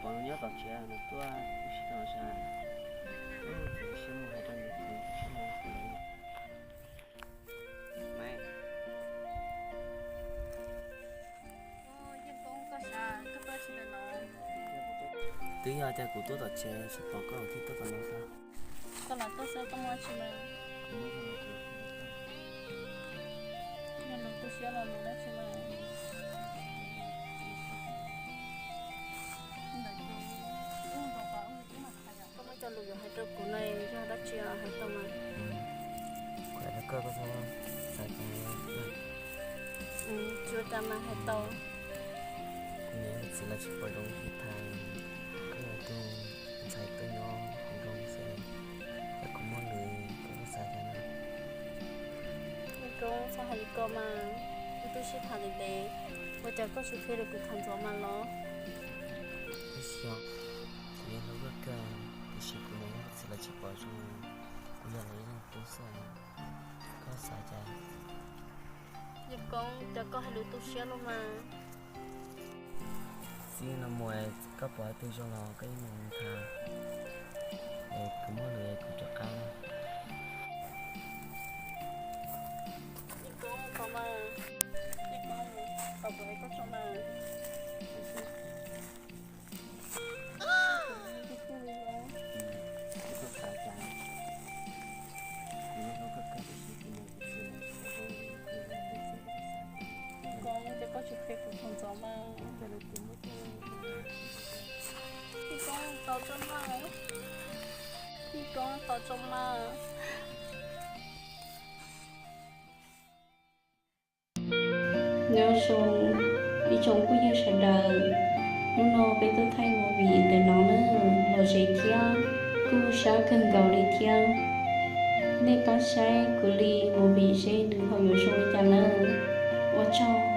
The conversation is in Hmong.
Pom nws nyob tom tsev, nws tuaj kuv tsis tau sav. Txiv siab mus hais rau nws, txiv siab mus hais rau nws. Twb yog tias kuv tuaj tom tsev tsis pom koj, kuv thiaj tuaj tom no xwb. Koj los tuaj xwb, koj muaj dab tsi mas? Yog lus tu siab los lus dab tsi mas? Koj muaj cov lus yuav hais rau kuv na, yog dab tsi hais tau mas? Kuv hais rau koj, koj txhob xav, tsis ua cas mas, hais tau. Kuv niam kuv txiv lawv tsis pom zoo ib tag, koj yog tus ntxhais tuaj nyob hauv nroog xwb, yog kuv muaj lus koj txhob xav cas na. Koj txhob hais li ko mas, wb twb sib tham ntev ntev, ua cas koj tsis qhia rau kuv thaum ntxov mas los? Tab sis kuv hlub koj kawg, tiam sis kuv niam kuv txiv lawv tsis pom zoo, kuv yog lawv ib leeg tub xwb, koj xav cas? Yawg Koob, cas koj hais lus tu siab luaj mas. Txij no mus koj pom leej twg zoo los koj yeej mus nrhiav, es kuv muaj lus kuv rov qab. Yawg Koob, tos mas, Yawg Koob, tos kuv hais koj tso mas. Yawg Koob, cas koj tsis qhia kuv thaum ntxov mas? Yawg Koob, tos tso mas. Yawg Koob, tos tso mas. Nyob zoo ib tsoom phooj ywg sawv daws, hnub no peb tuaj thaij movie ntawm no na, lom zem thiab kuj sab kawg nkaus li thiab. Nej pab saib kuv li movie seb nws ho yuav zoo li cas nawb. Ua tsaug.